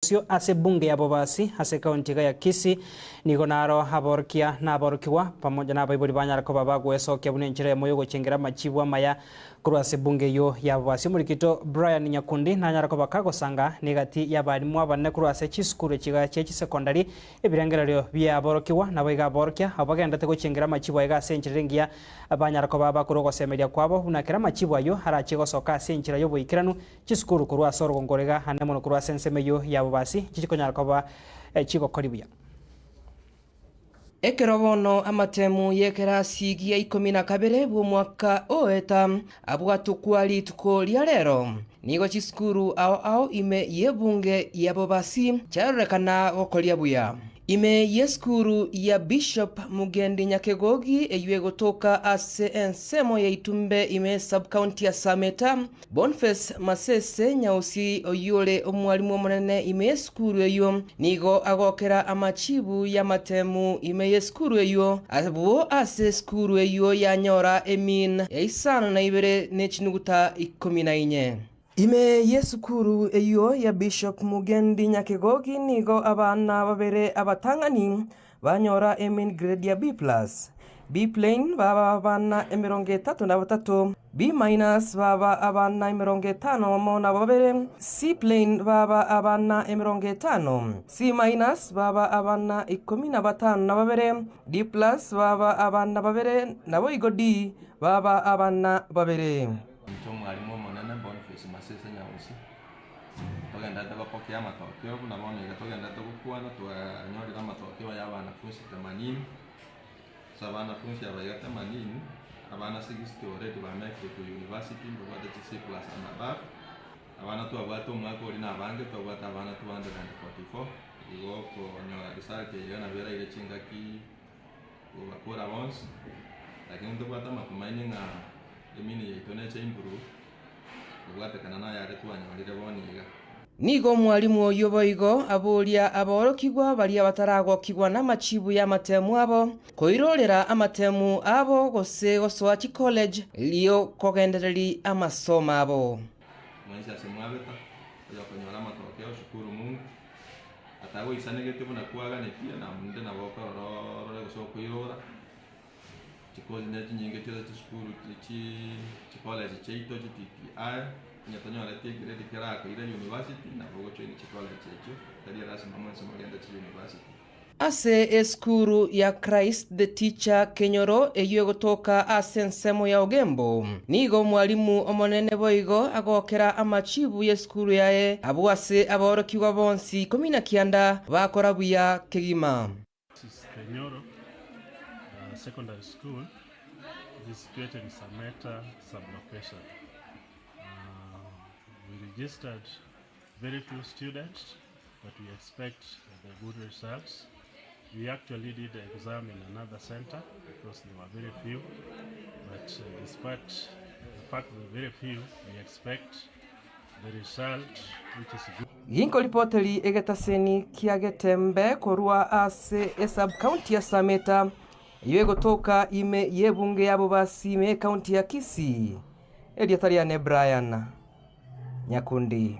Bosio ase ebunge ya Bobasi ase ekaunti iga ya Kisii nigo naro aborokia na aborokigwa pamoja na abaibori banyara koba bagwesokia buna enchera eyemo yogochengera amachibu amaya korwa ase ebunge eyio ya Bobasi. Omorikito Brian Nyakundi nanyara koba kagosanga negati y'abalimu abanene korwa ase chisukuru echiga chie chisekondari ebirengererio bia aborokigwa nabo iga aborokia abwo bagenderete gochengera amachibu aiga ase enchera engiya banyara koba bakorwa ogosemeria kwabo buna kera amachibu ayio arachie gosoka ase enchera y'oboikeranu Chisukuru korwa ase orogongo ore iga ande mono korwa ase ensemo eyio y'abobasi nchichikonyara koba chigokori buya. Ekero bono amatemu y'ekerasi gia ikomi na kabere bw'omwaka oeta abwatokwa rituko ria rero, nigo chisukuru ao ao ime y'ebunge y'abobasi chiarorekana gokoria buya. Ime y'esukuru ya Bishop Mugendi Nyakegogi eyio egotoka ase ensemo ya Itumbe ime y'esubcounty ya Sameta, Boniface Masese Nyausi oyio ore omwalimu omonene ime y'esukuru eyio nigo agokera amachibu y'amatemu ime y'esukuru eyio abwo ase esukuru eyio yanyora emean ya isano na ibere ne chinuguta ikomi na inye. Ime y'esukuru eyio ya Bishop Mugendi Nyakegogi nigo abana babere abatang'ani banyora emean grade ya B plus, B plain baba abana emerongo etato na batato, B minus baba abana emerongo etano amo na babere, C plain baba abana emerongo etano, C minus baba abana ikomi na batano na babere, D plus baba abana babere, naboigo D baba abana babere. Inche omwalimu omonene Boniface Masese Nyabosi, togenderete gopokea amatokeo buna bono iga togenderete gokwana twanyorire amatokeo ya abanafunsi themanini, ase abanafunsi aba iga themanini, abana 60 already bamekire to university mbabwate chi C plus and above, abana twabwate omwaka oria nabange twabwate abana 244, igo okonyora result eye iga nabo eraire chingaki kobakora bonsi, lakini ntobwate amatumaini ng'a emini yaito neche improve kobwatekana nayare twanyorire bono iga. Nigo omwalimu oyio boigo aboria aborokigwa baria bataragokigwa namachibu y'amatemu abo, koirorera amatemu abo gose gosoa chicollege erio kogendereria amasomo abo. Mwensi ase mwabeta, oyokonyora amatokeo, shukuru Mungu. Atagoisanegetie buna kwaganetie, na onde nabo okorora orore gose okoirora, chikosi ne chinyinge chiria chisukuru chi chicollege chiaito chi TTI, onye tonyoreti egrade kerakoire university, nabo ogojoin chicollege echio, tari erasima mwensi mogende chiuniversity. Ase esukuru ya Christ the Teacher Kenyoro eyio egotoka ase ensemo ya Ogembo, nigo omwalimu omonene boigo agokera amachibu y'esukuru yaye abwo ase aborokigwa bonsi ikomi na kianda bakora buya kegima. This is Kenyoro Secondary School, it is situated in Sameta sub-location. We registered very few students but we expect the good results. We actually did the exam in another center because there were very few, but uh, despite the fact there were very few, we expect the result which is good. Ginkoripoteri egetaseni kia Getembe korwa ase esub-county ya Sameta, eyio egotoka ime y'ebunge ya Bobasi ime y'ecounty ya Kisii. Erieta riane Brian Nyakundi.